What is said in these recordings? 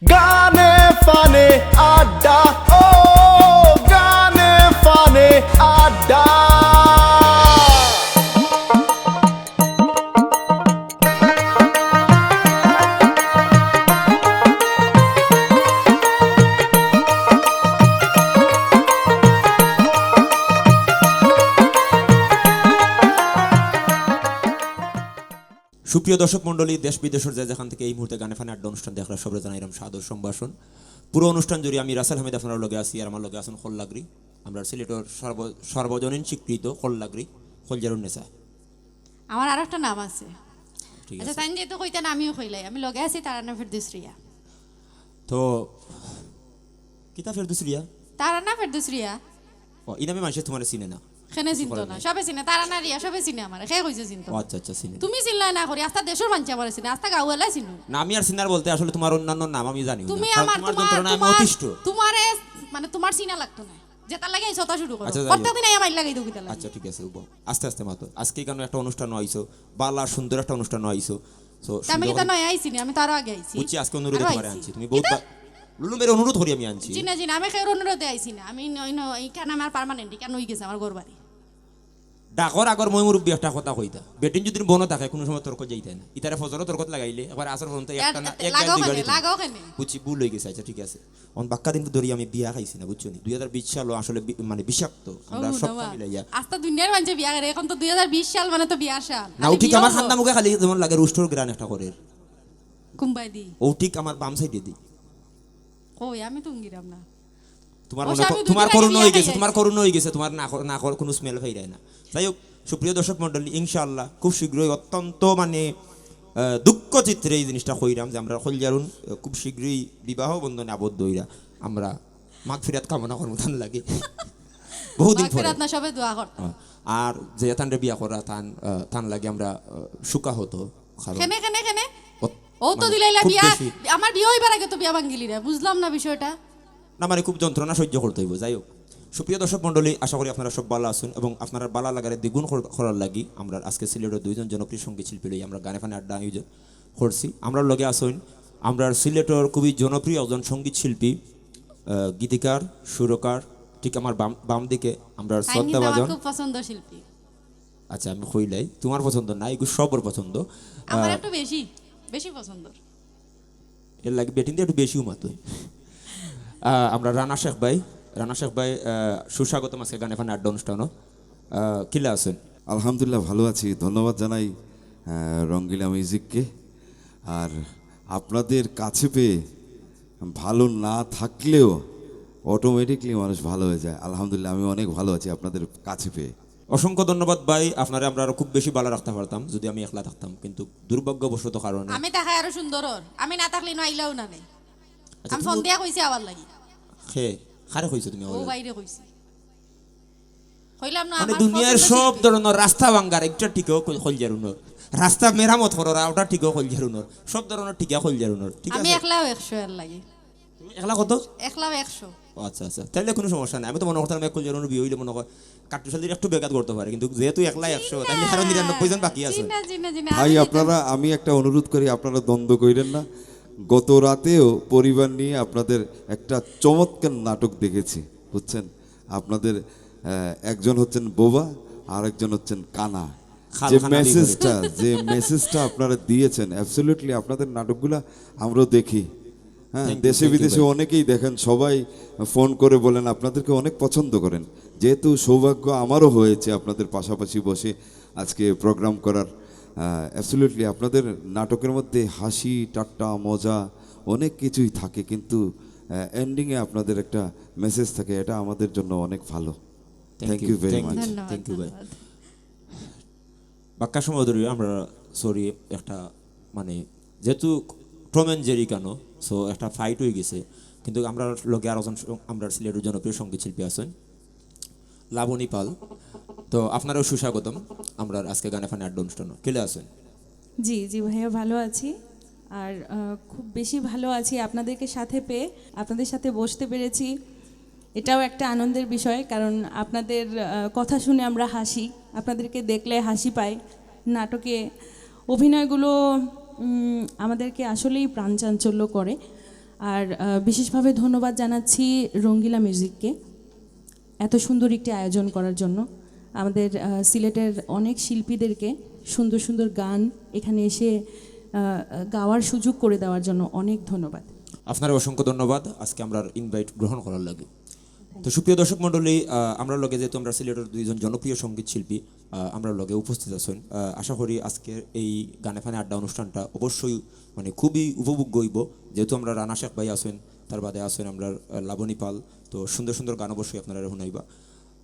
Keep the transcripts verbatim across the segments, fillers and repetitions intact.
গানে ফানে আড্ডা, ও গানে ফানে আড্ডা। সুপ্রিয় দর্শক মণ্ডলী, দেশ বিদেশর যে যেখান থেকে এই মুহূর্তে গানে ফানে আড্ডা অনুষ্ঠান দেখরা, সবরে জানাইরাম সাদর সম্ভাষণ। পুরো অনুষ্ঠান জুড়ে আমি রাসেল হামিদ আপনারার লগে আছি, আর আমার লগে আছইন কল্লাগরি, আমরার সিলেটর সর্ব-, সর্বজনীন স্বীকৃত কল্লাগরি, কলজারুন নেসা। আমার আর একটা নাম আছে। ঠিক আচ্ছা, আছে। তাইন যেহেতু কইতা না, আমিও কইলাই, আমি লগে আছি তারানা ফেরদৌস রিয়া। তো কিতা ফেরদৌস রিয়া? তারানা ফেরদৌস রিয়া। ও, ই নামে মানষে তুমারে চিনে না? কেনে চিনতো না? সবে চিনে, তারানা রিয়া, সবে চিনে আমারে। কে কইছে চিনতো ও না? আচ্ছা, আচ্ছা, চিনে। তুমি চিনলায় না করি, আস্তা দেশর মানষে আমারে চিনে, আস্তা গাঁওয়ালায় চিনে। না, আমি আর চিনার বলতে আসলে তুমার অন্যান্য নাম আমি জানি না। তুমি কারণ আমার, তুমার তুমার, যন্ত্রণায় আমি তুমার, অতিষ্ঠ। তুমারে, মানে, তুমার চিনা লাগতো না। যেটার লাগি আইছো, ওটা শুরু করো। আচ্ছা, যাই হোক। প্রত্যেকদিন আইয়া মাইর লাগাই দেও কিতার লাগি? আচ্ছা, ঠিক আছে, উবো। আস্তে আস্তে মাতো। আজকে কেন একটা অনুষ্ঠান আইছো, বালা সুন্দর একটা অনুষ্ঠান আইছো। So, তা আমি সুন্দর কিতা করে নয়া আইছি নি? আমি তো আরো আগে আইছি। বুঝছি, আজকে অনুরোধে আরো তুমারে আইছি। আনছি। তুমি বহুত কিতা? বা-, লুলু মেরে অনুরোধ করি আমি আনছি। জি না, জি না, আমি কেউর অনুরোধে আইছি না। আমি নয়, নয়, এইখানে আমার permanent, কেন হই গেছে আমার ঘর বাড়ি? ডাকর আগর মই মুরব্বি একটা কথা কইতা। বেটিন যদি বনো থাকে, কোনো সময় তর্ক যাইতে না। ইতারে ফজরও তর্কত লাগাইলে, একবার আসর পর্যন্ত এর-, একটা না, এর-, এক লাগাও গাল দুইবার কেনে, দিতে না। লাগাও কেনে? বুঝছি, ভুল হয়ে গেছে। আচ্ছা, ঠিক আছে। অন বাক্কা দিন ধরি আমি বিয়া খাইছি না, বুঝছো নি? দুই হাজার বিশ সালও আসলে বি-, মানে বিষাক্ত। আমরা ও, সব বাবা। মিলাইয়া। আস্তা দুনিয়ার মানষে বিয়া করে, এখন তো দুই হাজার বিশ সাল মানে তো বিয়ার সাল। না, খালি ও ঠিক বিয়া আমার হলো। খান্দা মুখে খালি যেমন লাগে রুস্টর গ্রান একটা করে। কুম্বাই দি। ও ঠিক আমার বাম সাইডে দি। কই, আমি তো উঙ্গিরাম না। তুমার ও মনে স্বামী ক-, দুই তুমার দিন আগে করুণ বিয়া হয়ে গেছে, খাই তুমার আইছি। করুণ হয়ে গেছে, তুমার না কর-, না কর-, কোনো smell পাইরায় না। যাই হোক, সুপ্রিয় দর্শক মণ্ডলী, ইনশাআল্লাহ খুব শীঘ্রই অত্যন্ত মানে, আহ, দুঃখ চিত্রে এই জিনিসটা কইরাম যে আমরার কলজারুন, আহ, খুব শীঘ্রই বিবাহ বন্ধনে আবদ্ধ হইরা আমরা মাগফিরাত কামনা করমু তান লাগি। বহুদিন পরে। মাগফিরাত না, সবে দোয়া করতাম। হ্যাঁ। আর যে তানরে বিয়া করা, তান, আহ, তান লাগি আমরা, আহ, শোকাহত। কারণ কেনে, কেনে, কেনে? ও তো মানে দিলাইলা খুব বিয়া, বেশি। আমার বিয়া হইবার আগে তো বিয়া ভাঙ্গিলি রে, বুঝলাম না বিষয়টা। না, মানে খুব যন্ত্রণা সহ্য করতে হইব। যাই হোক, সুপ্রিয় দর্শক মণ্ডলী, আশা করি আপনারা সব বালা আছইন এবং আপনারার বালা লাগারে দ্বিগুণ কর-, করার লাগি আমরা আজকে সিলেটর দুইজন জনপ্রিয় সঙ্গীত শিল্পী লই আমরা গানে ফানে আড্ডা আয়োজন করছি। আমরার লগে আছইন আমরার সিলেটর খুবই জনপ্রিয় একজন সঙ্গীত শিল্পী, আহ, গীতিকার, সুরকার, ঠিক আমার বাম, বাম দিকে আমরার শ্রদ্ধাভাজন। আমার খুব পছন্দ শিল্পী। আচ্ছা, আমি কইলাই, তুমার পছন্দ না, এগু সবর পছন্দ। আমার আহ, একটু বেশি, বেশি পছন্দ। এর লাগি বেটিন দিয়ে একটু বেশিও মাতই। আহ, আমরা রানা শেখ ভাই, রানা শেখ ভাই, আহ, সুস্বাগতম আজকে গানে ফানে আড্ডা অনুষ্ঠানও। আহ, কিলা আছইন? আলহামদুলিল্লাহ, ভালো আছি। ধন্যবাদ জানাই, আহ, রঙ্গিলা মিউজিককে। আর আপনাদের কাছে পেয়ে ভালো না থাকলেও automatically মানুষ ভালো হয়ে যায়। আলহামদুলিল্লাহ, আমি অনেক ভালো আছি আপনাদের কাছে পেয়ে। অসংখ্য ধন্যবাদ ভাই, আপনারে আমরা আরো খুব বেশি ভালো রাখতে পারতাম যদি আমি একলা থাকতাম, কিন্তু দুর্ভাগ্যবশত কারণে আমি থাকায় আরো সুন্দর অর। আমি না থাকলে ইনো আইলাও না নে। আচ্ছা, আমি তুমি ফোন দিয়া কইছি আওয়ার লাগি। খে, কারে কইছো তুমি ও আওয়ার লাগি? বাইরে কইছি। কইলাম না, মানে আমার দুনিয়ার পছন্দ সব শিল্পী। ধরনের রাস্তা ভাঙ্গার একটা টিকাও কল-, কলজারুনর। রাস্তা মেরামত করার ওটা টিকাও কলজারুনর। সব ধরনের টিকা কলজারুনর। ঠিক আমি আছে? একলাও একশো এর লাগি। তুমি একলা কত? একলাও একশো। ও আচ্ছা, আচ্ছা। তাইলে কোনো সমস্যা নাই। আমি তো মনে করতাম এক কলজারুনর বিয়া হইলে মনে হয় কাট্টুশালীর একটু ব্যাঘাত করতে পারে, কিন্তু যেহেতু একলা একশো, তাইলে আরো নিরানব্বই জন বাকি আছে। জি না, জি না, জি না, ভাই, আমি নিতাম। আপনারা, আমি একটা অনুরোধ করি, আপনারা দ্বন্দ্ব কইরেন না। গত রাতেও পরিবার নিয়ে আপনাদের একটা চমৎকার নাটক দেখেছি, বুঝছেন? আপনাদের, আহ, একজন হচ্ছেন বোবা, আর একজন হচ্ছেন কানা। খাল যে খানা দিয়ে মেসেজটা, যে মেসেজটা আপনারা দিয়েছেন, absolutely আপনাদের নাটকগুলা আমরাও দেখি। হ্যাঁ, thank you, দেশে thank you বিদেশে ভাই। অনেকেই দেখেন, সবাই ফোন করে বলেন আপনাদেরকে অনেক পছন্দ করেন। যেহেতু সৌভাগ্য আমারও হয়েছে আপনাদের পাশাপাশি বসে আজকে প্রোগ্রাম করার, আহ, absolutely আপনাদের নাটকের মধ্যে হাসি, ঠাট্টা, মজা অনেক কিছুই থাকে, কিন্তু, আহ, এন্ডিংয়ে আপনাদের একটা মেসেজ থাকে, এটা আমাদের জন্য অনেক ভালো। Thank Thank you, you very thank you, much। ধন্যবাদ, thank you ভাই। ধন্যবাদ। বাক্কা সময় ধরে আমরা, sorry, একটা মানে, যেহেতু টম অ্যান্ড জেরি কেন, so একটা ফাইট হয়ে গেছে, কিন্তু আমরা লগে আরো একজন স-, আমরা সিলেটের জনপ্রিয় সঙ্গীত শিল্পী আছেন লাবণী পাল, তো আপনারাও সুস্বাগতম আমরা আজকে গানে ফানে আড্ডা অনুষ্ঠান। কেলে আছেন? জি, জি ভাইয়া, ভালো আছি। আর, আহ, খুব বেশি ভালো আছি আপনাদেরকে সাথে পেয়ে, আপনাদের সাথে বসতে পেরেছি। এটাও একটা আনন্দের বিষয়, কারণ আপনাদের, আহ, কথা শুনে আমরা হাসি, আপনাদেরকে দেখলে হাসি পাই। নাটকে অভিনয়গুলো, উম, আমাদেরকে আসলেই প্রাণ চাঞ্চল্য করে। আর আহ, বিশেষভাবে ধন্যবাদ জানাচ্ছি রঙ্গিলা মিউজিককে এত সুন্দর একটি আয়োজন করার জন্য। আমাদের আহ, সিলেটের অনেক শিল্পীদেরকে সুন্দর সুন্দর গান এখানে এসে আহ, গাওয়ার সুযোগ করে দেওয়ার জন্য অনেক ধন্যবাদ। আপনারে অসংখ্য ধন্যবাদ আজকে আমরার ইনভাইট গ্রহণ করার লাগি। তো সুপ্রিয় দর্শক মণ্ডলী, আহ, আমরার লগে যেহেতু আমরার সিলেটের দুইজন জনপ্রিয় সঙ্গীত শিল্পী আহ, আমরার লগে উপস্থিত আছইন, আহ, আশা করি আজকের এই গানে ফানে আড্ডা অনুষ্ঠানটা অবশ্যই মানে খুবই উপভোগ্য অইবো। যেহেতু আমরার রানা শেখ ভাই আছইন, তার বাদে আছইন আমরার আহ, লাবণী পাল। তো সুন্দর সুন্দর গান অবশ্যই আপনারা হুনাইবা।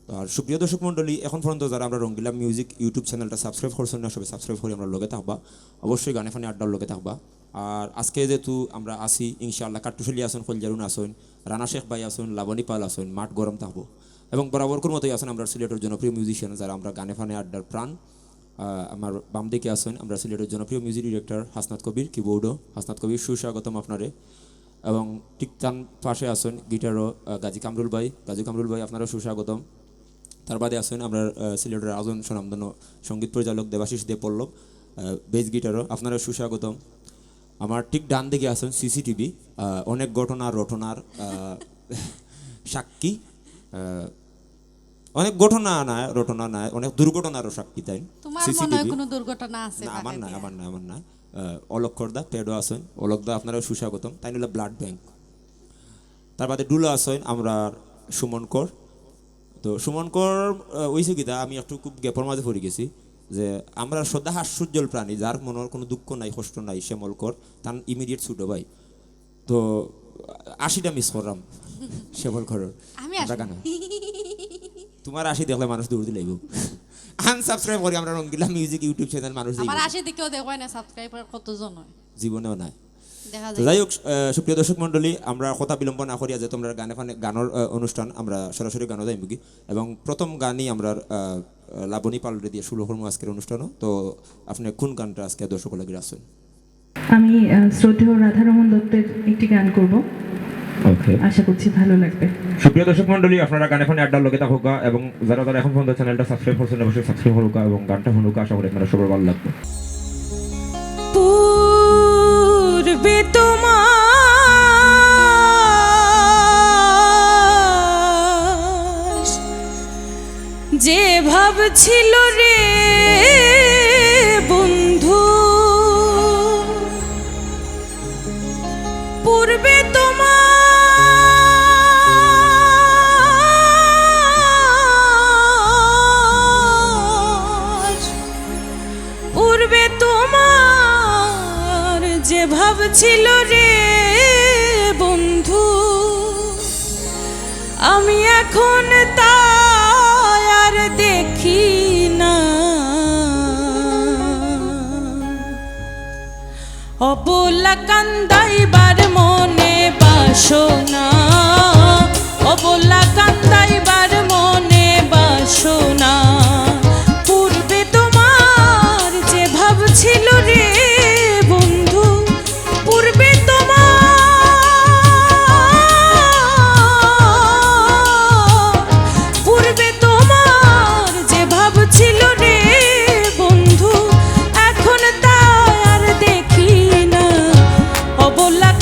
আর সুপ্রিয় দর্শক মণ্ডলী, এখন পর্যন্ত যারা আমরার রঙ্গিলা মিউজিক YouTube চ্যানেলটা সাবস্ক্রাইব করছইন না, সবাই সাবস্ক্রাইব করি আমরার লগে থাকবা, অবশ্যই গানে ফানে আড্ডার লগে থাকবা। আর আজকে যেহেতু আমরা আছি, ইনশাআল্লাহ কাট্টুশালী আছইন, কলজারুন আছইন, রানা শেখ ভাই আছইন, লাবণী পাল আছইন, মাঠ গরম থাকবো। এবং বরাবরকুর মতোই আছইন আমরার সিলেটের জনপ্রিয় মিউজিশিয়ান, যারা আমরার গানে ফানে আড্ডার প্রাণ। আহ, আমার বাম দিকে আছইন আমরার সিলেটের জনপ্রিয় মিউজিক ডিরেক্টর হাসনাত কবির, কিবোর্ডও হাসনাত কবির, সুস্বাগতম আপনারে। এবং ঠিক তার পাশে আছইন গিটারও আহ, গাজী কামরুল ভাই। গাজী কামরুল ভাই, আপনারেও সুস্বাগতম। তার বাদে আছইন আমরার আহ, সিলেটের আরজন স্বনামধন্য সঙ্গীত পরিচালক দেবাশিস দে পল্লব, আহ, বেস গিটারও, আপনারেও সুস্বাগতম। আমার ঠিক ডান দিকে আছইন সিসিটিভি, আহ, অনেক ঘটনা রটনার আহ, সাক্ষী, আহ, অনেক ঘটনা নায়, রটনা নায়, অনেক দুর্ঘটনারও সাক্ষী তাইন। তোমার মনে হয় কোনো দুর্ঘটনা আছে? না, আমার নাই, আমার নাই, আমার নাই। আহ, অলক্ষর দা প্যাডও আছইন। অলক দা, আপনারেও সুস্বাগতম। তাইন অইলা ব্লাড ব্যাংক। তার বাদে ডুলো আছইন আমরার সুমন কর। তো সুমন কর, আহ, অইছে কিতা, আমি একটু খুব গ্যাপর মাঝে পড়ি গেছি যে আমরার সদা হাস্যোজ্জ্বল প্রাণী, যার মনর কোনো দুঃখ নাই, কষ্ট নাই, শ্যামল কর, তান ইমিডিয়েট ছোট ভাই। তো আশিটা মিস করলাম শ্যামল করর। আমি আমরা আশি- গান তোমার আশি দেখলে মানুষ দৌড় দিলাইব। আনসাবস্ক্রাইব করি আমরার রঙ্গিলা মিউজিক YouTube চ্যানেল, মানুষ আমার যাইব। আশি দিকেও দেখো না, সাবস্ক্রাইবার কতজন হয়? জীবনেও নাই। দেখা তো যায়। যাই হোক, আহ, সুপ্রিয় দর্শক মণ্ডলী, আমরা কথা বিলম্ব না করিয়া যে তোমরা গানে ফানে গানর আহ, অনুষ্ঠান, আমরা সরাসরি গানও যাইমুগি। এবং প্রথম গানই আমরা আহ, লাবণী পালরে দিয়া শুরু করমু আজকের অনুষ্ঠানও। তো আপনি কোন গানটা আজকে দর্শক লাগি আছইন? আমি আহ, শ্রদ্ধেয় রাধারমন দত্তের একটি গান করব। ওকে। আশা করছি ভালো লাগবে। সুপ্রিয় দর্শক মণ্ডলী, আপনারা গানে ফানে আড্ডার লগে থাকুকা এবং যারা যারা এখন পর্যন্ত চ্যানেলটা সাবস্ক্রাইব করছইন না, অবশ্যই সাবস্ক্রাইব করুকা এবং গানটা হুনুকা। আশা করি আপনারা সবার ভালো লাগবে। পূর্বে তোমার যে ভাব ছিল রে বন্ধু, পূর্বে তোমার, পূর্বে তোমার যে ভাব ছিল রে বন্ধু, আমি এখন তা আর দেখি না। অবলা কান্দাইবার মনে বাসনা, অবলা কান্দাইবার মনে বাসনা। পূর্বে তোমার যে ভাব ছিল রে বন্ধু, পূর্বে তোমার, পূর্বে তোমার যে ভাব ছিল রে বন্ধু, এখন তা আর দেখি না। অবলা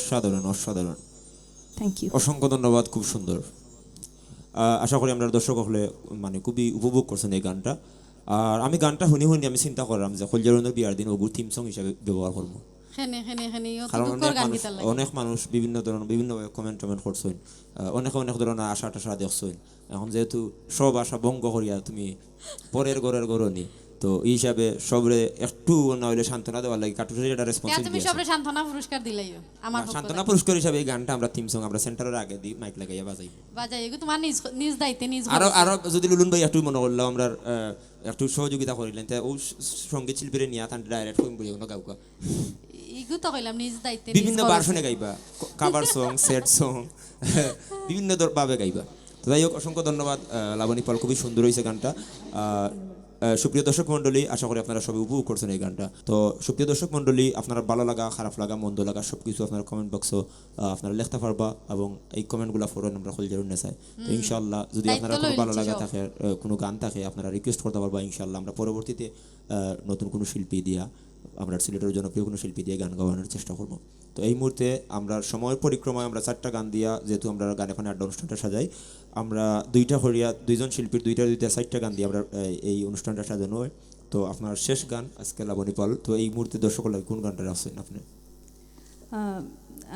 অসাধারণ, অসাধারণ। Thank you. অসংখ্য ধন্যবাদ, খুব সুন্দর। আহ, আশা করি আমরার দর্শক অকলে মানে খুবই উপভোগ করছইন এই গানটা। আর আমি গানটা হুনি হুনি আমি চিন্তা করলাম যে কলজারুনর বিয়ার দিন ওগু থিম সং হিসাবে ব্যবহার করমু। হেনে হেনে হেনে ইয়ো তো কারণ দুঃখর অনেক গান মানুষ, গীতার লাগে। অনেক মানুষ বিভিন্ন ধরনের, বিভিন্ন কমেন্ট টমেন্ট করছইন। আহ, অনেকে অনেক ধরনের আশা টাশা দেখছইন। এখন যেহেতু সব আশা ভঙ্গ করিয়া তুমি পরের ঘরের ঘরনি, তো এই হিসাবে সবরে একটু না হইলে সান্ত্বনা দেওয়ার লাগি কাট্টুশালী একটা ইয়া, রেসপন্সিবিলিটি তুমি আছে। সবরে সান্ত্বনা পুরস্কার দিলাইও আমার না, পক্ষ সান্ত্বনা থেকে। পুরস্কার হিসাবে এই গানটা আমরা থিম সং, আমরা সেন্টারের আগে দিই, মাইক লাগাইয়া বাজাই। বাজাই এগু তোমার নিজ নিজ দায়িত্বে নিজ আরো খরচে। আরো যদি লুলুন ভাই একটু মনে করলো আমরা আহ, একটু সহযোগিতা করিলেন, তে ও স- সঙ্গীত শিল্পীরে নিয়ে তান ডাইরেক্ট কইম বলি কোনো গাউকা ইগু তো কইলাম নিজ দায়িত্বে নিজ বিভিন্ন খরচে। ভার্সনে গাইবা, কাভার সং, স্যাড সং, বিভিন্ন ধর- ভাবে গাইবা। তো যাই হোক, অসংখ্য ধন্যবাদ আহ, লাবণী পাল, খুবই সুন্দর হয়েছে গানটা। আহ, আহ, সুপ্রিয় দর্শক মণ্ডলী, আশা করি আপনারা সবাই উপভোগ করছেন এই গানটা। তো সুপ্রিয় দর্শক মণ্ডলী, আপনারা ভালো লাগা, খারাপ লাগা, মন্দ লাগা সব কিছু আপনারা কমেন্ট বক্সে আপনারা লিখতে পারবা এবং এই কমেন্টগুলো পড়েন আমরা কলজারুনে চাই। তো ইনশাআল্লাহ যদি দায়িত্ব আপনারা কোনো লই ভালো নিচ্ছি লাগা সব। থাকে, আহ, কোনো গান থাকে, আপনারা রিকোয়েস্ট করতে পারবা। ইনশাআল্লাহ আমরা পরবর্তীতে আহ, নতুন কোনো শিল্পী দিয়া, আমরা সিলেটের জনপ্রিয় কোনো শিল্পী দিয়ে গান গাওয়ানোর চেষ্টা করবো। তো এই মুহূর্তে আমরা সময় পরিক্রমায় আমরা চারটা গান দিয়া, যেহেতু আমরা গানে ফানে আড্ডা অনুষ্ঠানটা সাজাই, আমরা দুইটা করিয়া, দুইজন শিল্পীর দুইটা দুইটা চারটা গান দিয়ে আমরা এই, এই অনুষ্ঠানটা সাজানো হয়। তো আপনার শেষ গান আজকে লাবণী পাল, তো এই মুহূর্তে দর্শক লাগে কোন গানটা রাখছেন আপনি? আহ,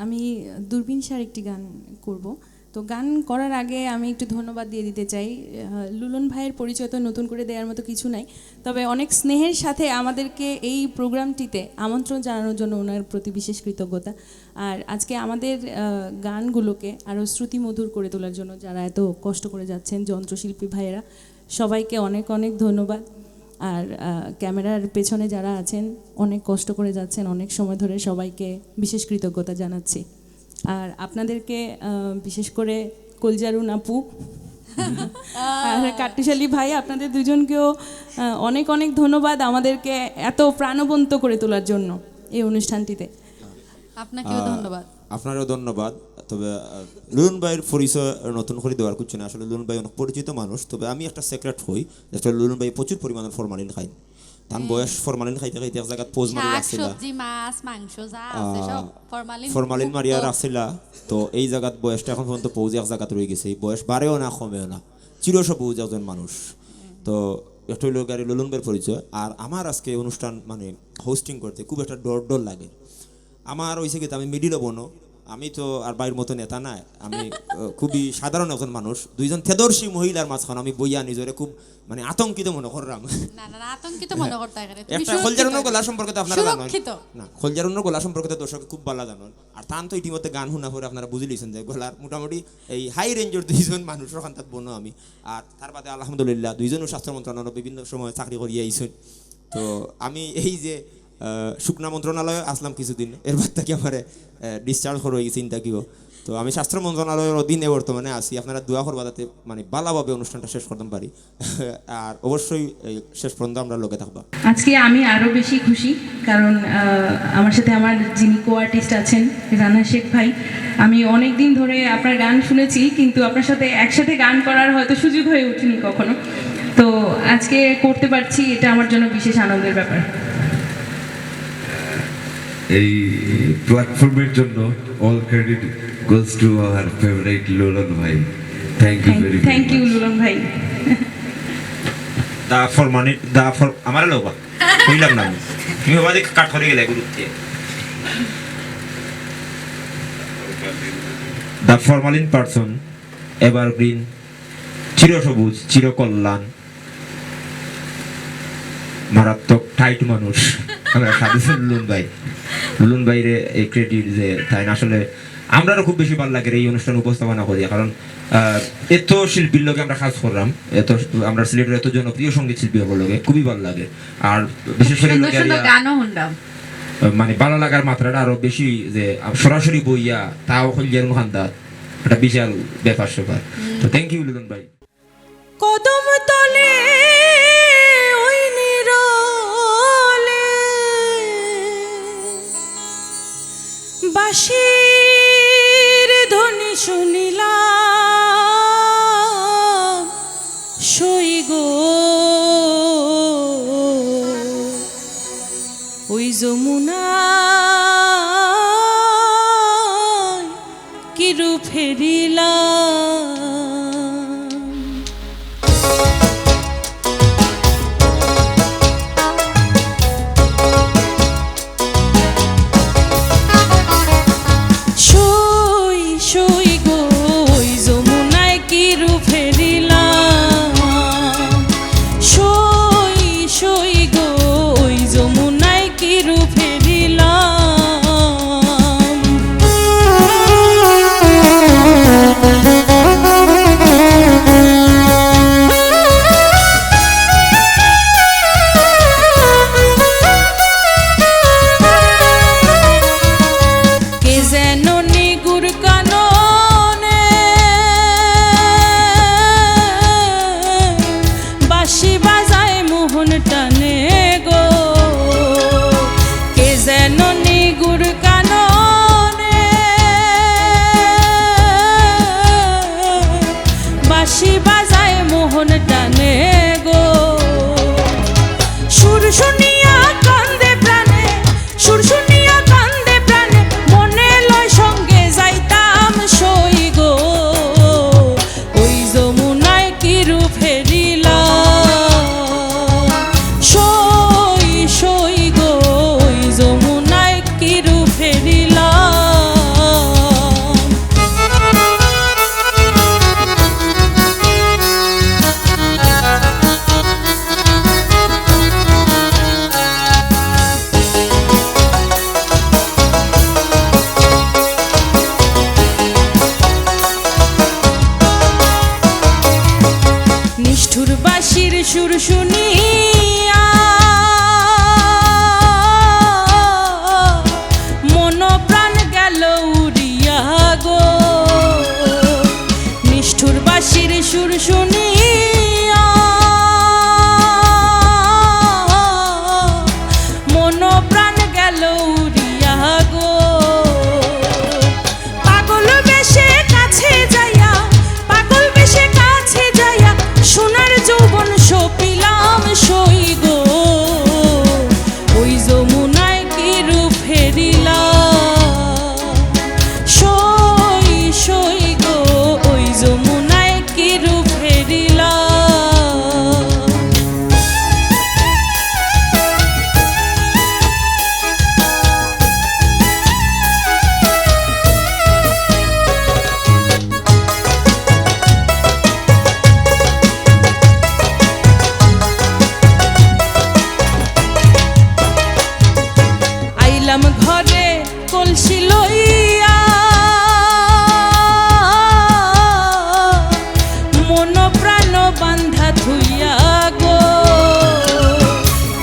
আমি দূরবীন স্যার একটি গান করব। তো গান করার আগে আমি একটু ধন্যবাদ দিয়ে দিতে চাই। আহ, লুলন ভাইয়ের পরিচয় তো নতুন করে দেওয়ার মতো কিছু নাই, তবে অনেক স্নেহের সাথে আমাদেরকে এই প্রোগ্রামটিতে আমন্ত্রণ জানানোর জন্য ওনার প্রতি বিশেষ কৃতজ্ঞতা। আর আজকে আমাদের আহ, গানগুলোকে আরও শ্রুতিমধুর করে তোলার জন্য যারা এত কষ্ট করে যাচ্ছেন, যন্ত্রশিল্পী ভাইয়েরা, সবাইকে অনেক অনেক ধন্যবাদ। আর আহ, ক্যামেরার পেছনে যারা আছেন, অনেক কষ্ট করে যাচ্ছেন অনেক সময় ধরে, সবাইকে বিশেষ কৃতজ্ঞতা জানাচ্ছি। আর আপনাদেরকে আহ, বিশেষ করে কলজারুন আপু আর কাট্টুশালী ভাই, আপনাদের দুজনকেও আহ, অনেক অনেক ধন্যবাদ আমাদেরকে এত প্রাণবন্ত করে তোলার জন্য এই অনুষ্ঠানটিতে। আপনাকেও ধন্যবাদ। আপনারও ধন্যবাদ। তবে আহ, লুলুন ভাইয়ের পরিচয় নতুন করে দেওয়ার কিছু না, আসলে লুলুন ভাই অনেক পরিচিত মানুষ। তবে আমি একটা সিক্রেট কই, আসলে লুলুন ভাই প্রচুর পরিমাণে ফরমালিন খাই। তার বয়স ফরমালিন খাইতে খাইতে এক জায়গাত পোজ মারি শাক, রাখছিলা। সবজি, মাছ, মাংস যা আছে সব ফরমালিন। ফরমালিন মারিয়া মুক্ত। রাখছিলা। তো এই জায়গাত বয়সটা এখন পর্যন্ত পোজ এক জায়গাত রয়ে গেছে। এই বয়স বাড়েও না, কমেও না, চিরসবুজ একজন মানুষ। তো একটা হইলো গাড়ি লুলুন ভাইয়ের পরিচয়। আর আমার আজকে অনুষ্ঠান মানে হোস্টিং করতে খুব একটা ডর ডর লাগে। আমার হইছে কি, আমি মিডিল বনো, আমি তো আর ভাইর মতো নেতা নাই, আমি আহ, খুবই সাধারণ একজন মানুষ। দুইজন তেদর্শী মহিলার মাঝখানে আমি বইয়া নিজরে খুব মানে আতঙ্কিত মনে করলাম। না না না, আতঙ্কিত মনে করতে এখানে তুমি একটা সুরক্ষিত। কলজারুনর গলা সম্পর্কে তো আপনারা জানেন। সুরক্ষিত। না, কলজারুনর গলা সম্পর্কে তো দর্শক খুব ভালো জানেন। আর তান তো ইতিমধ্যে গান শোনা পরে আপনারা বুঝি লিছেন যে গলার মোটামুটি এই হাই রেঞ্জের দুইজন মানুষের খান্তাত বনো আমি। আর তার বাদে আলহামদুলিল্লাহ দুইজনও স্বাস্থ্য মন্ত্রণালয়ে বিভিন্ন সময় চাকরি করিয়া আইছেন। তো আমি এই যে আহ, শুকনা মন্ত্রণালয়ে আসলাম কিছুদিন, এর বাদ থেকে আমার ডিসচার্জ করা হয়ে গেছে ইন্টারভিউ। তো আমি স্বাস্থ্য মন্ত্রণালয়ের অধীনে বর্তমানে আছি। আপনারা দোয়া করবা যাতে মানে ভালোভাবে অনুষ্ঠানটা শেষ করতাম পারি। আর অবশ্যই এই শেষ পর্যন্ত আমরা লগে থাকবা। আজকে আমি আরও বেশি খুশি, কারণ আহ, আমার সাথে আমার যিনি কো আর্টিস্ট আছেন, রানা শেখ ভাই, আমি অনেক দিন ধরে আপনার গান শুনেছি, কিন্তু আপনার সাথে একসাথে গান করার হয়তো সুযোগ হয়ে ওঠেনি কখনো। তো আজকে করতে পারছি, এটা আমার জন্য বিশেষ আনন্দের ব্যাপার। এই প্ল্যাটফর্মের জন্য all credit goes to our favourite লুলন ভাই। Thank you very thank you much. লুলন ভাই। দা ফরমালিন, দা ফর আমার লোবা কইলাম না আমি। তুমি বাবা দেখ কাট করে গেলে গুরুত্বে। দা ফরমালিন পারসন, এভারগ্রিন, চিরসবুজ, চিরকল্যাণ, মারাত্মক টাইট মানুষ। আমরা সাধু লুলুন ভাই, লুলুন ভাইরে এই ক্রেডিট যে তাই না, আসলে আমরারও খুব বেশি ভালো লাগে এই অনুষ্ঠান উপস্থাপনা করিয়া, কারণ আহ, এত শিল্পীর লগে আমরা কাজ করলাম, এত আমরা সিলেটের এত জনপ্রিয় সঙ্গীত শিল্পী হবো লগে খুবই ভালো লাগে। আর বিশেষ করে সুন্দর লগে সুন্দর আরিয়া, গানও শুনলাম। আহ, মানে ভালো লাগার মাত্রাটা আরো বেশি যে আহ, সরাসরি বইয়া তাও কলজারুন খান্দাত একটা বিশাল ব্যাপার স্যাপার। তো থ্যাংক ইউ লুলুন ভাই। কদম তলে ওই নিরলে বাঁশির ধ্বনি শুনিলাম, সই গো, ওই যমুনা মোহন টানে গো। সুর শুনিয়া কান্দে প্রাণে, সুর শুনিয়া কান্দে প্রাণে, মনে লয় সঙ্গে যাইতাম সই গো। ওই যমুনায় কি রূপ ফেরিলা, সই সই গো, ওই যমুনায় কি রূপ ফেরিলা। নিষ্ঠুর বাঁশির সুর শুনিয়া মন প্রাণ গেল উড়িয়া গো। নিষ্ঠুর বাঁশির সুর শুনিয়া মন প্রাণ গেল উড়িয়া গো। পাগল বেশে কাছে যাইয়া, পাগল বেশে কাছে যাইয়া, সোনার যৌবন সপিলাম সই গো। ওই যমুনায় কি রূপ ফেরিলা, সই সই গো, ওই যমুনায় কি রূপ ফেরিলা। আইলাম ঘরে কলসি লইয়া, মন প্রাণ বান্ধা থুইয়া গো।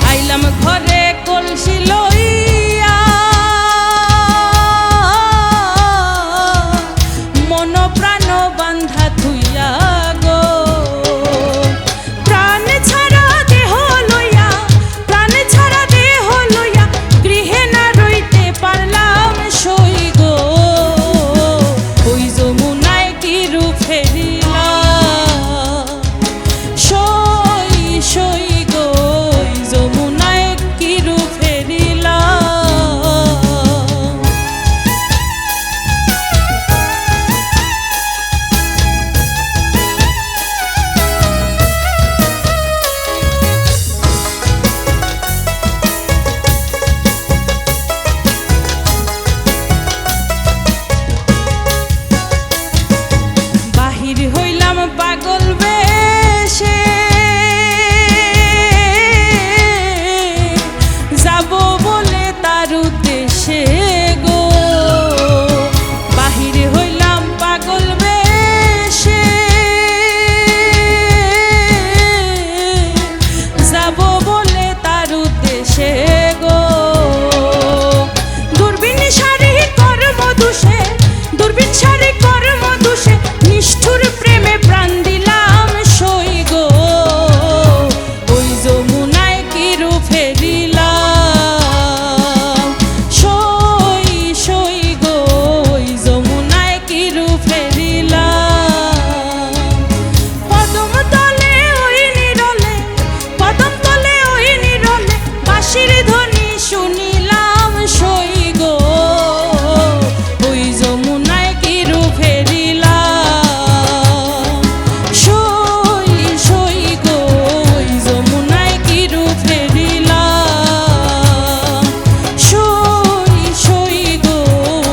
আইলাম ঘরে কলসি লইয়া, মন প্রাণ বান্ধা থুইয়া গো। প্রাণ ছাড়া দেহ লইয়া, প্রাণ ছাড়া দেহ লইয়া, গৃহে না রইতে পারলাম সই গো। ওই যমুনায় কি রূপ ফেরিলা, সই সই গো, ওই যমুনায় কি রূপ ফেরিলা। বাহির হইলাম পাগল বেশে, যাব বলে তার উদ্দেশ্যে গো। বাহির হইলাম পাগল বেশে, যাব বলে তার উদ্দেশ্যে গো। দূরবীণ সারি কর্ম দোষে, দূরবীণ সারি কর্ম দোষে, নিষ্ঠুর প্রেমে প্রাণ দিলাম সই গো। ওই যমুনায় কি রূপ ফেরিলাম, সই সই গো, ওই যমুনায় কি রূপ ফেরিলাম। কদম তলে ওই নিরলে, কদম তলে ওই নিরলে, বাঁশির ধ্বনি শুনিলাম সই গো। ওই যমুনায় কি রূপ ফেরিলাম, সই সই গো, ওই যমুনায় কি রূপ ফেরিলাম, সই সই গো,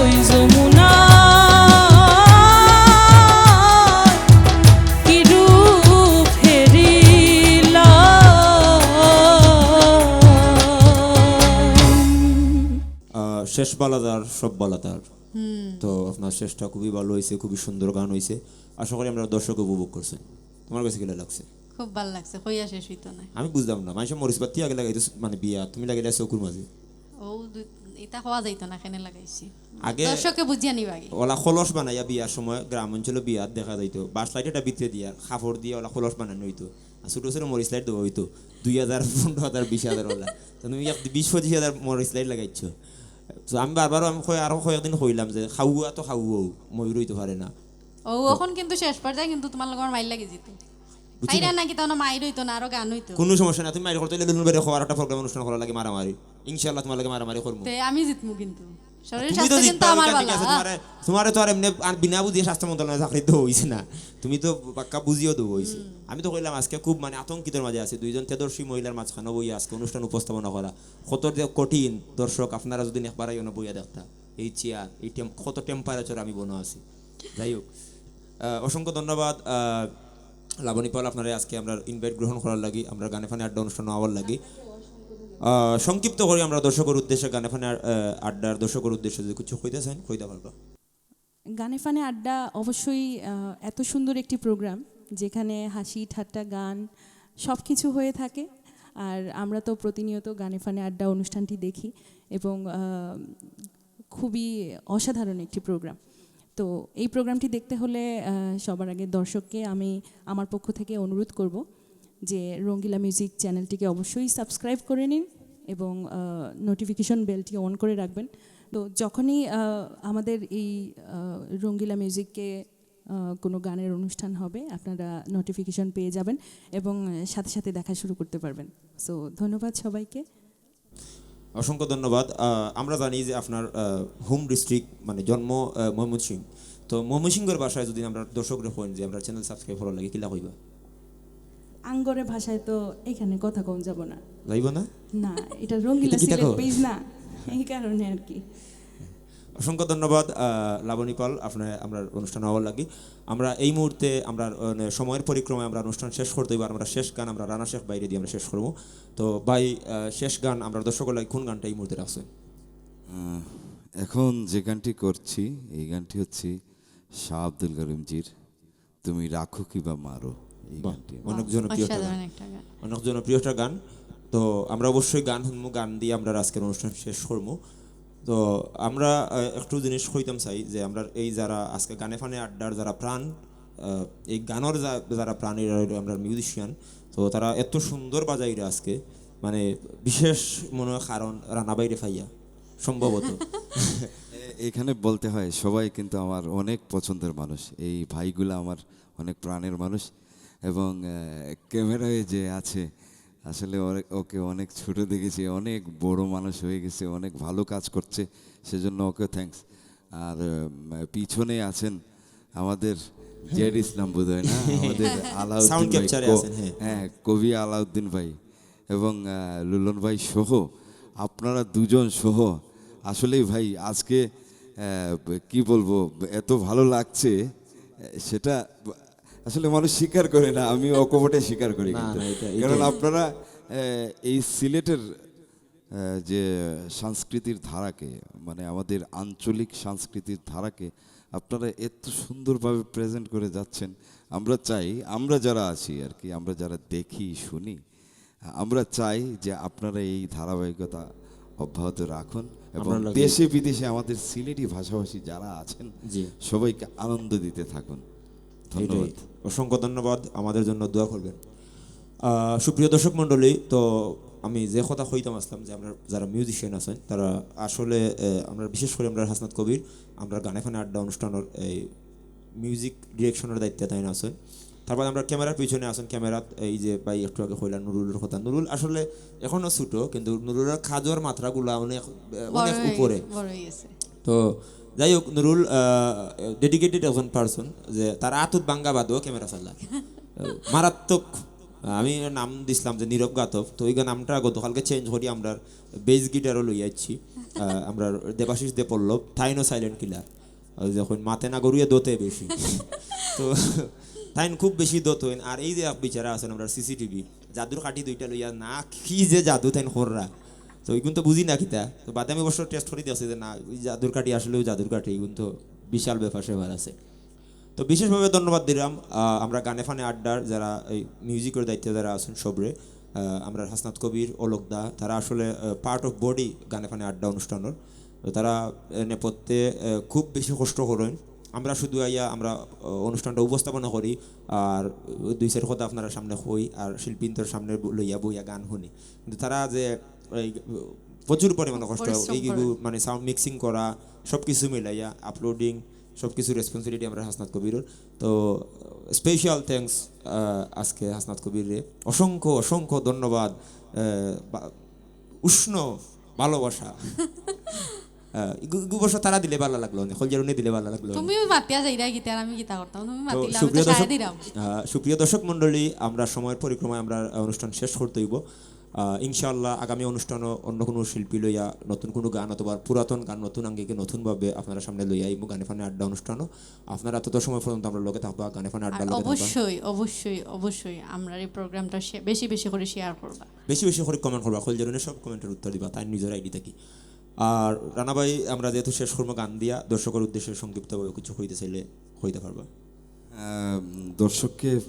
ওই যমুনায় কি রূপ ফেরিলাম। আহ, শেষ বালা যার, সব বালা তার। তো আপনার শেষটা খুবই ভালো হইছে, খুবই সুন্দর গান হইছে। আশা করি আমরা দর্শক উপভোগ করছেন। তোমার কাছে কিলা লাগছে? খুব ভালো লাগছে, কইয়া শেষ হইতো না। আমি বুঝলাম না, মানুষে মরিচ বাতি আগে লাগাইতো মানে বিয়া, তুমি লাগাইলা চকুর মাঝে। ও দু-, এটা কওয়া যাইতো না, কেনে লাগাইছি। আগে দর্শকে বুঝিয়া নিবা আগে। ওলা কলস বানাইয়া বিয়ার সময় গ্রাম অঞ্চলে বিয়াত দেখা যাইতো, বাঁশ লাইট একটা ভিতরে দিয়া, কাপড় দিয়া ওলা কলস বানানো হইতো। আর ছোট ছোট মরিচ লাইট দেওয়া হইতো, দুই হাজার, পনেরো হাজার, বিশ হাজার ওলা। তো তুমি এক বিশ পঁচিশ হাজার মরিচ লাইট লাগাইছো। তো আমি বারবার আমি কই-, আরো কয়েকদিন কইলাম যে খাওয়া তো খাওয়াও, ময়ূর হইতে পারে না। ও, এখন কিন্তু শেষ পর্যায়ে কিন্তু তোমার লগে আমার মাইর লাগি যেত। বুঝছো না? সাইরা নাকি তখন মাইর হইতো না, আরো গান হইতো। কোনো সমস্যা না, তুমি মাইর করতে অইলে লুলুন ভাইরে কও, আর একটা প্রোগ্রাম অনুষ্ঠান করা লাগে মারামারি। ইনশাআল্লাহ তোমার লগে মারামারি করমু। তে আমি জিতমু কিন্তু। শরীর তুমি তো স্বাস্থ্য কিন্তু জিতবা, আমার ওইটা ঠিক ভালা। আছে। তোমারে, তোমারে তো আর এমনি আর বিনা বুঝিয়ে স্বাস্থ্য মন্ত্রণালয়ে চাকরি দেওয়া হইছে না, তুমি তো পাক্কা বুঝিও দেওয়া হইছে। আমি তো কইলাম আজকে খুব মানে আতঙ্কিতর মাঝে আছি, দুইজন তেজস্বী মহিলার মাঝখানে বই আজকে অনুষ্ঠান উপস্থাপনা করা কত যে কঠিন। দর্শক, আপনারা যদি একবার আইও না বইয়া দেখতা, এই চেয়ার, এই টেম-, কত টেম্পারেচার আমি বনো আছি। যাই হোক, আহ, অসংখ্য ধন্যবাদ, আহ, লাবণী পাল, আপনারা আজকে আমরা ইনভাইট গ্রহণ করার লাগি, আমরা গানে ফানে আড্ডা অনুষ্ঠান আওয়ার লাগি। আহ, সংক্ষিপ্ত করি আমরা দর্শকের উদ্দেশ্যে, গানে ফানে, আহ, আড্ডার দর্শকের উদ্দেশ্যে যদি কিছু কইতে চান, কইতে পারবা। গানে ফানে আড্ডা অবশ্যই আহ, এত সুন্দর একটি প্রোগ্রাম, যেখানে হাসি, ঠাট্টা, গান সব কিছু হয়ে থাকে। আর আমরা তো প্রতিনিয়ত গানে ফানে আড্ডা অনুষ্ঠানটি দেখি এবং আহ, খুবই অসাধারণ একটি প্রোগ্রাম। তো এই প্রোগ্রামটি দেখতে হলে আহ, সবার আগে দর্শককে আমি আমার পক্ষ থেকে অনুরোধ করব যে রঙ্গিলা মিউজিক চ্যানেলটিকে অবশ্যই সাবস্ক্রাইব করে নিন এবং নোটিফিকেশন বেলটি অন করে রাখবেন। তো যখনই আহ, আমাদের এই আহ, রঙ্গিলা মিউজিকে আহ, কোনো গানের অনুষ্ঠান হবে, আপনারা নোটিফিকেশন পেয়ে যাবেন এবং আহ, সাথে সাথে দেখা শুরু করতে পারবেন। সো ধন্যবাদ সবাইকে। অসংখ্য ধন্যবাদ। আহ, আমরা জানি যে আপনার হোম ডিস্ট্রিক্ট মানে জন্ম আহ, ময়মনসিংহ। তো ময়মনসিংহের ভাষায় যদি আমরা দর্শকরে কইন যে আমরা চ্যানেল সাবস্ক্রাইব করার লাগি, কিলা কইবা? আঙ্গরে ভাষায় তো এখানে কথা কম যাব না। যাইব না? না, এটা রঙ্গিলা এটা কিতা সিলেট কও? পেজ না, এই কারণে আর কি। অসংখ্য ধন্যবাদ আহ, লাবণী পাল, আপনার আমরা অনুষ্ঠান হওয়ার লাগি। আমরা এই মুহূর্তে আমরা আহ, সময়ের পরিক্রমায় আমরা অনুষ্ঠান শেষ করতে হইব। আর আমরা শেষ গান আমরা রানা শেখ ভাইরে দিয়ে আমরা শেষ করবো। তো ভাই, আহ, শেষ গান আমরা দর্শকের লাগি কোন গানটা এই মুহূর্তে রাখছেন? আহ, এখন যে গানটি করছি, এই গানটি হচ্ছে শাহ আব্দুল করিমজির তুমি রাখো কিবা মারো, এই বাহ, গানটি। অনেক জনপ্রিয় একটা গান। অসাধারণ একটা গান। অনেক জনপ্রিয় একটা গান। তো আমরা অবশ্যই গান শুনবো, গান দিয়ে আমরা আজকের অনুষ্ঠান শেষ করবো। তো আমরা আহ, একটু জিনিস কইতাম চাই যে আমরা এই যারা আজকে গানে ফানে আড্ডার যারা প্রাণ, আহ, এই গানের যা- যারা প্রাণ, এরা হইলো আমরা মিউজিশিয়ান। তো তারা এত সুন্দর বাজাইরা আজকে, মানে বিশেষ মনে হয় কারণ রানা ভাইরে পাইয়া সম্ভবত। এ- এখানে বলতে হয়, সবাই কিন্তু আমার অনেক পছন্দের মানুষ, এই ভাইগুলা আমার অনেক প্রাণের মানুষ। এবং আহ, ক্যামেরায় যে আছে, আসলে ওরে- ওকে অনেক ছোট দেখেছি, অনেক বড় মানুষ হয়ে গেছে, অনেক ভালো কাজ করছে, সেজন্য ওকে থ্যাঙ্কস। আর উম, পিছনে আছেন আমাদের জেড ইসলাম, বোধ হয় না, আমাদের আলাউদ্দিন সাউন্ড ভাই, ক্যাপচারে ক- আছেন, হ্যাঁ। হ্যাঁ, কবি আলাউদ্দিন ভাই এবং আহ, লুলন ভাই সহ আপনারা দুজন সহ আসলেই ভাই আজকে আহ, কি বলবো, এত ভালো লাগছে, সেটা আসলে মানুষ স্বীকার করে না, আমি অকপটে স্বীকার করি। না, কিন্তু না, এটা- কারণ এটাই। আপনারা আহ, এই সিলেটের আহ, যে সংস্কৃতির ধারাকে, মানে আমাদের আঞ্চলিক সংস্কৃতির ধারাকে আপনারা এত সুন্দরভাবে প্রেজেন্ট করে যাচ্ছেন। আমরা চাই, আমরা যারা আছি আর কি, আমরা যারা দেখি শুনি, আমরা চাই যে আপনারা এই ধারাবাহিকতা অব্যাহত রাখুন এবং আমরা লাগে- দেশে বিদেশে আমাদের সিলেটি ভাষাভাষী যারা আছেন জি। সবাইকে আনন্দ দিতে থাকুন। ধন্যবাদ। এটাই। অসংখ্য ধন্যবাদ, আমাদের জন্য দোয়া করবেন। আহ, সুপ্রিয় দর্শক মণ্ডলী, তো আমি যে কথা কইতাম আসলাম যে আমরা যারা মিউজিশিয়ান আছেন তারা আসলে আহ, আমরা বিশেষ করে আমরা হাসনাত কবির আমরা গানে ফানে আড্ডা অনুষ্ঠানের এই মিউজিক ডিরেকশনের দায়িত্বে তাই আছেন। তারপর আমরা ক্যামেরার পিছনে আছেন, ক্যামেরাত এই যে ভাই একটু আগে কইলা নুরুলের কথা, নুরুল আসলে এখনো ছোট কিন্তু নুরুলের কাজর মাত্রাগুলা অনেক আহ, অনেক বড় হয়ে উপরে। গেছে, বড় হয়ে গেছে। তো যাই হোক, নুরুল ডেডিকেটেড একজন পারসন, যে তার আতুত বাঙ্গা বাদও ক্যামেরা চালা। মারাত্মক। আমি নাম দিছিলাম যে নীরব গাতব, তো ওই নামটা গতকালকে চেঞ্জ করি আমরা বেস গিটারও লই যাচ্ছি। আমরা দেবাশিস দে পল্লব, তাইনও সাইলেন্ট কিলার। ওই যখন মাতে না গরুয়ে দোতে বেশি। তো তাইন খুব বেশি দোত হইন। আর এই যে এক বিচারা আছেন আমরা সিসিটিভি, জাদুর কাঠি দুইটা লইয়া না কি যে জাদু তাইন কররা। তো ওইগুন তো বুঝি না কিতা। তো বাদে আমি অবশ্য টেস্ট করি দেখছি যে না, ওই জাদুর কাঠি আসলেও জাদুর কাঠি, এইগুন তো বিশাল ব্যাপার স্যাপার আছে। তো বিশেষভাবে ধন্যবাদ দিলাম আহ, আমরা গানে ফানে আড্ডার যারা এই মিউজিকের দায়িত্বে যারা আছেন সবরে, আহ, আমরা হাসনাত কবির, অলক দা, তারা আসলে পার্ট অফ বডি গানে ফানে আড্ডা অনুষ্ঠানের। তো তারা আহ, নেপথ্যে আহ, খুব বেশি কষ্ট করেন। আমরা শুধু আইয়া আমরা আহ, অনুষ্ঠানটা উপস্থাপনা করি আর দুই চার কথা আপনারা সামনে কই আর শিল্পীদের সামনে ব- লইয়া বইয়া গান শুনি, কিন্তু তারা যে এই, প্রচুর পরিমাণে কষ্ট, পরিশ্রম এই করেন। মানে সাউন্ড মিক্সিং করা, সব কিছু মিলাইয়া আপলোডিং, সব কিছু রেসপন্সিবিলিটি আমরার হাসনাত কবিরর। তো স্পেশাল থ্যাঙ্কস আজকে হাসনাত কবিররে, অসংখ্য অসংখ্য ধন্যবাদ। আহ, বা- উষ্ণ ভালোবাসা। আহ, ইগু- ইগু অবশ্য তারা দিলে ভালা লাগলো, খলজারুনে দিলে ভালা লাগলো। তুমি মাতিয়া যাইরা গিতা, আর আমি কিতা করতাম? তুমি তো মাতিলে আমি তো সুপ্রিয় দর্শক, সায় দিলাম। আহ, সুপ্রিয় দর্শক মণ্ডলী, আমরা সময়ের পরিক্রমায় আমরা, আহ, অনুষ্ঠান শেষ করতে হইব। আহ, ইনশাআল্লাহ আগামী অনুষ্ঠানও অন্য কোনো শিল্পী লইয়া নতুন কোনো গান অথবা পুরাতন গান নতুন আঙ্গিকে নতুনভাবে আপনারা সামনে লইয়া আইব। গানে ফানে আড্ডা অনুষ্ঠানও আপনারা তত সময় পর্যন্ত আমরার লগে থাকবা, গানে ফানে আর আড্ডার লগে থাকবা। অবশ্যই, অবশ্যই, অবশ্যই আমরার এই প্রোগ্রামটা শে-, বেশি বেশি করে শেয়ার করবা। বেশি বেশি করে কমেন্ট করবা, খলজারুনে সব কমেন্টের উত্তর দিবা তাই নিজের আইডি থাকি। আর রানা ভাই, আমরা যেহেতু শেষ করবো গান দিয়া, দর্শকের উদ্দেশ্যে সংক্ষিপ্তভাবে কিছু কইতে চাইলে কইতে পারবা। আহ, দর্শককে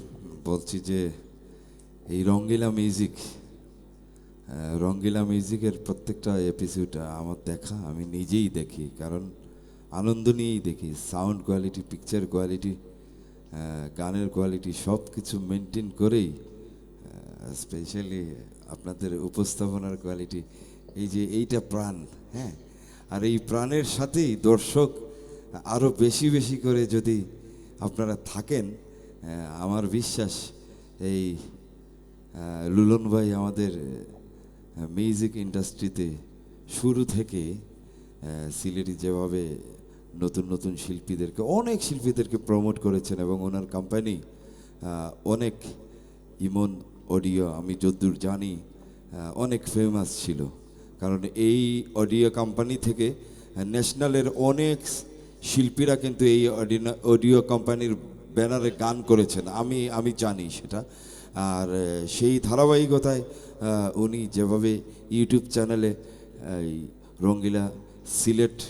বলছি যে এই রঙ্গিলা মিউজিক, আহ, রঙ্গিলা মিউজিকের প্রত্যেকটা এপিসোড আমার দেখা, আমি নিজেই দেখি, কারণ আনন্দ নিয়েই দেখি। সাউন্ড কোয়ালিটি, পিকচার কোয়ালিটি, গানের কোয়ালিটি, সব কিছু মেনটেন করেই, স্পেশালি আপনাদের উপস্থাপনার কোয়ালিটি, এই যে এইটা প্রাণ, হ্যাঁ। আর এই প্রাণের সাথেই দর্শক আরও বেশি বেশি করে যদি আপনারা থাকেন, আহ, আমার বিশ্বাস এই, আহ, লুলন ভাই আমাদের, আহ, মিউজিক ইন্ডাস্ট্রিতে শুরু থেকে, আহ, সিলেটি যেভাবে নতুন নতুন শিল্পীদেরকে, অনেক শিল্পীদেরকে প্রমোট করেছেন এবং ওনার কোম্পানি, আহ, অনেক ইমন অডিও, আমি যদ্দূর জানি, আহ, অনেক ফেমাস ছিল, কারণ এই অডিও কোম্পানি থেকে, আহ, ন্যাশনালের অনেক শিল্পীরা কিন্তু এই অডিও কোম্পানির ব্যানারে গান করেছেন, আমি আমি জানি সেটা। আর আহ, সেই ধারাবাহিকতায় আহ, উনি যেভাবে ইউটিউব চ্যানেলে এই রঙ্গিলা সিলেট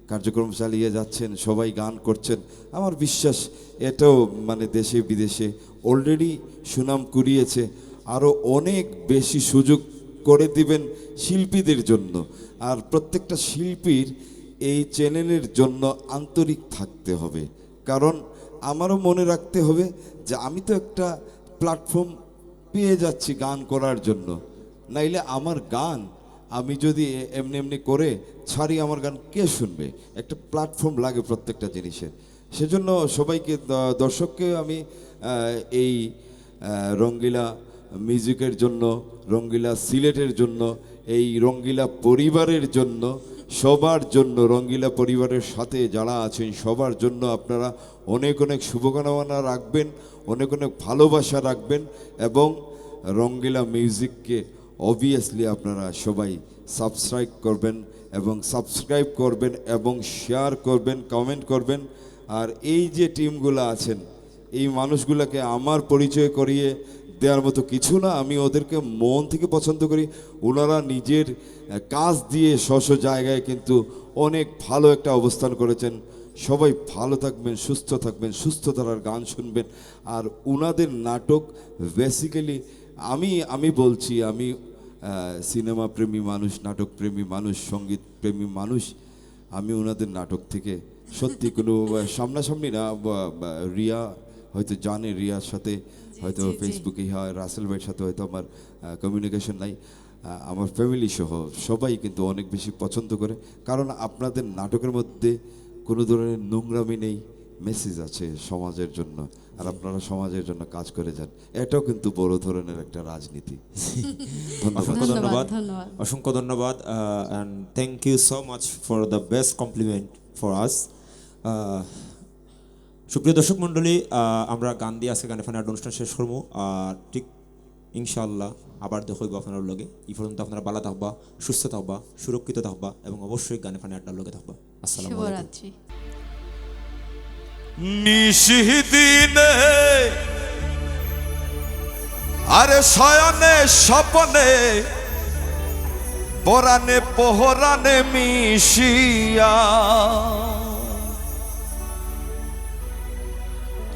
কার্যক্রম চালিয়ে যাচ্ছেন, সবাই গান করছেন, আমার বিশ্বাস এটাও মানে দেশে বিদেশে অলরেডি সুনাম কুড়িয়েছে, আরও অনেক বেশি সুযোগ করে দিবেন শিল্পীদের জন্য। আর প্রত্যেকটা শিল্পীর এই চ্যানেলের জন্য আন্তরিক থাকতে হবে, কারণ আমারও মনে রাখতে হবে যে আমি তো একটা প্ল্যাটফর্ম পেয়ে যাচ্ছি গান করার জন্য, নাইলে আমার গান আমি যদি এ- এমনি এমনি করে ছাড়ি, আমার গান কে শুনবে? একটা প্ল্যাটফর্ম লাগে প্রত্যেকটা জিনিসের। সেজন্য সবাইকে দ- দর্শককে আমি আহ, এই আহ, রঙ্গিলা মিউজিকের জন্য, রঙ্গিলা সিলেটের জন্য, এই রঙ্গিলা পরিবারের জন্য, সবার জন্য, রঙ্গিলা পরিবারের সাথে যারা আছেন সবার জন্য আপনারা অনেক অনেক শুভকামনা রাখবেন, অনেক অনেক ভালোবাসা রাখবেন এবং রঙ্গিলা মিউজিককে অবভিয়াসলি আপনারা সবাই সাবস্ক্রাইব করবেন এবং সাবস্ক্রাইব করবেন এবং শেয়ার করবেন, কমেন্ট করবেন। আর এই যে টিমগুলো আছেন, এই মানুষগুলোকে আমার পরিচয় করিয়ে দেওয়ার মতো কিছু না, আমি ওদেরকে মন থেকে পছন্দ করি। ওনারা নিজের আহ, কাজ দিয়ে স্ব স্ব জায়গায় কিন্তু অনেক ভালো একটা অবস্থান করেছেন। সবাই ভালো থাকবেন, সুস্থ থাকবেন, সুস্থ ধারার গান শুনবেন। আর ওনাদের নাটক বেসিক্যালি আমি আমি বলছি, আমি আহ, সিনেমা প্রেমী মানুষ, নাটক প্রেমী মানুষ, সঙ্গীত প্রেমী মানুষ। আমি ওনাদের নাটক থেকে সত্যি কোনো আহ, সামনাসামনি না, বা- বা রিয়া হয়তো জানে, রিয়ার সাথে হয়তো জি, জি। ফেসবুকে হয়, রাসেল ভাইয়ের সাথে হয়তো আমার কমিউনিকেশন নাই। আহ, আমার ফ্যামিলি সহ সবাই কিন্তু অনেক বেশি পছন্দ করে, কারণ আপনাদের নাটকের মধ্যে কোনো ধরনের নোংরামি নেই, মেসেজ আছে সমাজের জন্য, আর আপনারা সমাজের জন্য কাজ করে যান, এটাও কিন্তু বড় ধরনের একটা রাজনীতি। ধন্যবাদ। অসংখ্য ধন্যবাদ। ধন্যবাদ। অসংখ্য ধন্যবাদ। And thank you so much for the best compliment for us. সুপ্রিয় দর্শক মণ্ডলী, আহ, আমরা গান দিয়া আজকে গানে ফানে আড্ডা অনুষ্ঠান শেষ করবো। আর ঠিক ইনশাআল্লাহ আবার দেখা হইব আপনার লগে। এই পর্যন্ত আপনারা ভালো থাকবা, সুস্থ থাকবা, সুরক্ষিত থাকবা এবং অবশ্যই গানে ফানে আড্ডার লগে থাকবা। আসসালামু আলাইকুম। শুভরাত্রি। নিশিদিনে আরে শয়নে স্বপনে পরাণে পহরাণে মিশিয়া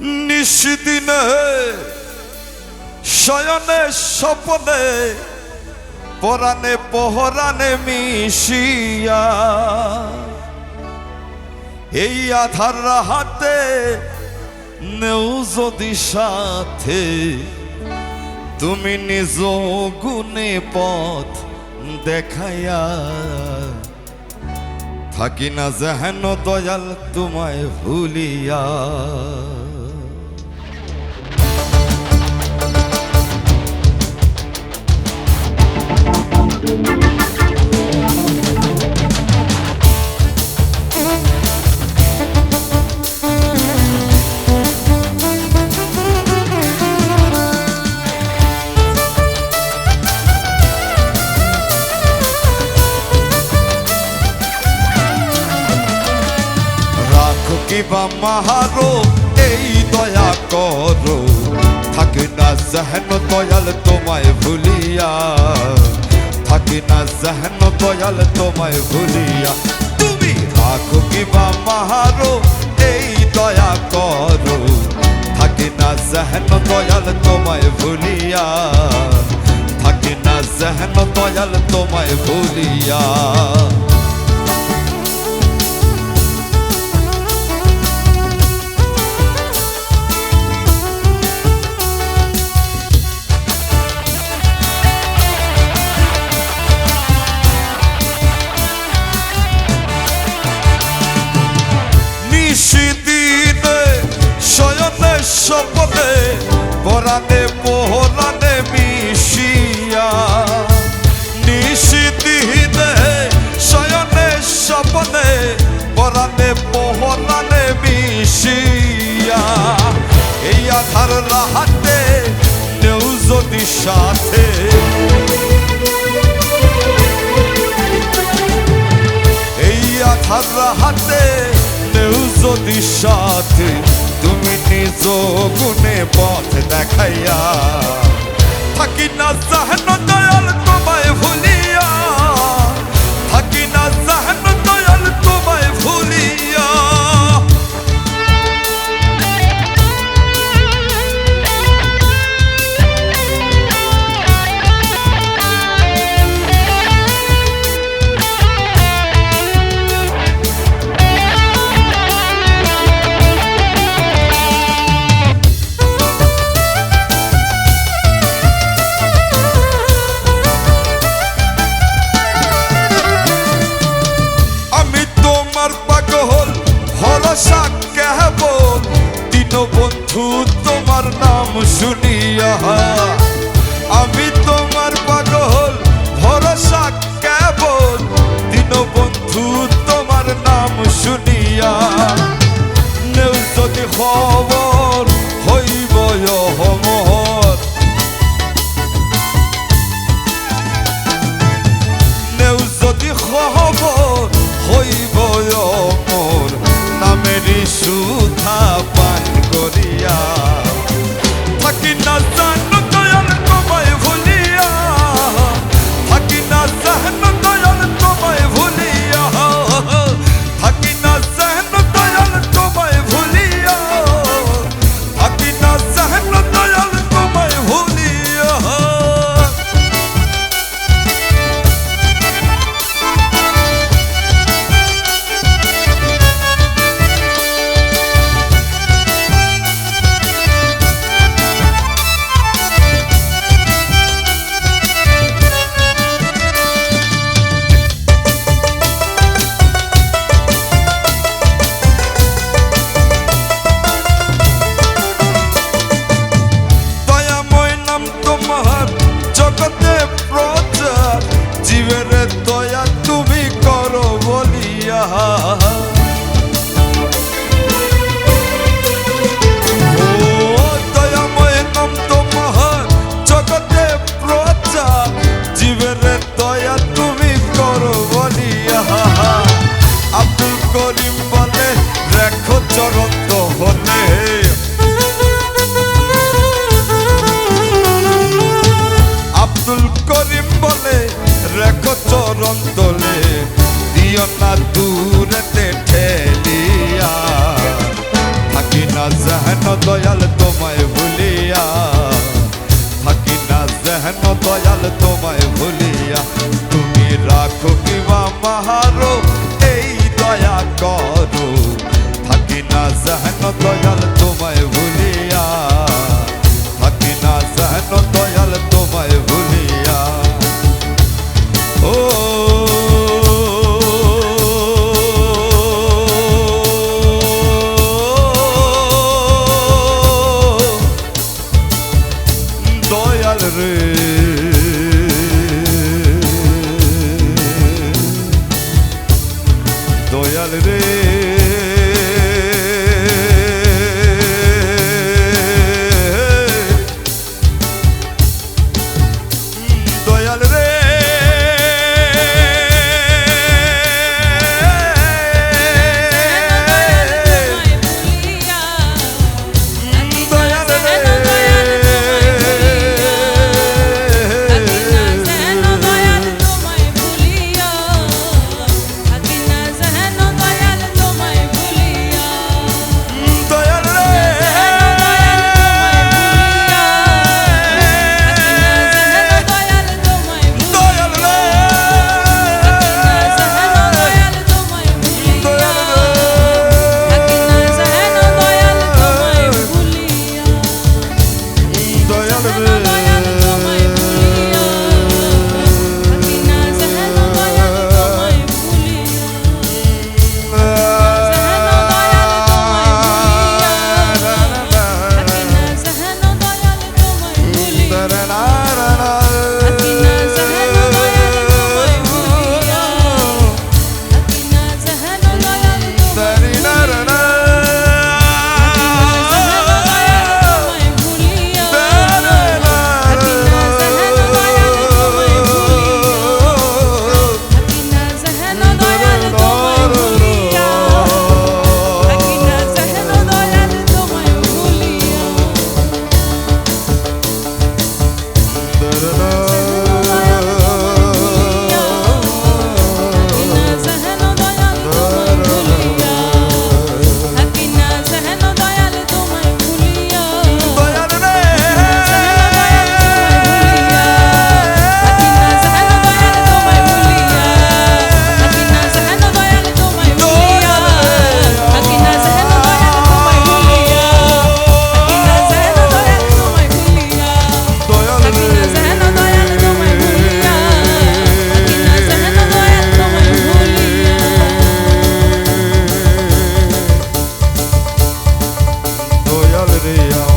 নিশিদিনে শয়নে স্বপনে পরাণে পহরাণে মিশিয়া এই আধার রাহাতে নেও যদি সাথে তুমি নিজ গুণে পথ দেখাইয়া থাকি না যেন দয়াল তোমায় ভুলিয়া। রাখো কিবা মাহারো এই দয়া করো, থাকি না যেন দয়াল তোমায় ভুলিয়া, থাকি না যেন দয়াল তোমায় ভুলিয়া। তুমি রাখো কিবা মাহারো এই দয়া করো, থাকি না যেন দয়াল তোমায় ভুলিয়া, থাকি না যেন দয়াল তোমায় ভুলিয়া। নিশিদিনে শয়নে স্বপনে পরাণে পরাণে মিশিয়া। নিশিদিনে শয়নে স্বপনে পরাণে পরাণে মিশিয়া। এই আধার রাহাতে নেও যদি সাথে, এই আধার রাহাতে নেও যদি সাথে, তুমি নিজ গুণে পথ দেখাইয়া। থাকি না যেন দয়াল তোমায় ভুলিয়া, থাকি না যেন দয়াল তোমায় ভুলিয়া। আমি তোমার পাগল, ভরসা কেবল দীনবন্ধু তোমার নাম শুনিয়া। আমি তোমার পাগল, ভরসা কেবল দীনবন্ধু তোমার নাম শুনিয়া। নেও যদি খবর হইব অমর, নেও যদি খবর হইব অমর, নামেরই সুধা পান করিয়া। থাকি না যেন দয়াল তোমায় ভুলিয়া, থাকি না যেন দয়াল তোমায় ভুলিয়া, থাকি না যেন দয়াল তোমায় ভুলিয়া, থাকি না যেন দয়াল তোমায় ভুলিয়া। দয়াময় নাম তোমার জগতে প্রচার, জীবেরে দয়া তুমি করো বলিয়া। ও দয়াময় নাম তোমার জগতে প্রচার, জীবেরে দয়া তুমি করো বলিয়া। আব্দুল করিম বলে রেখো চরণ তলে, আব্দুল করিম বলে রেখো চরণ তলে, দিও না দূরেতে ঠেলিয়া। থাকি না যেন দয়াল তোমায় ভুলিয়া, থাকি না যেন দয়াল তোমায় ভুলিয়া। তুমি রাখো কিবা মাহারো এই দয়া করো, থাকি না যেন দয়াল তোমায় ভুলিয়া, থাকি না যেন দয়াল তোমায় ভুলিয়া। ও দয়াল রে, দয়াল রে, দয়াল রে। দয়াল রে।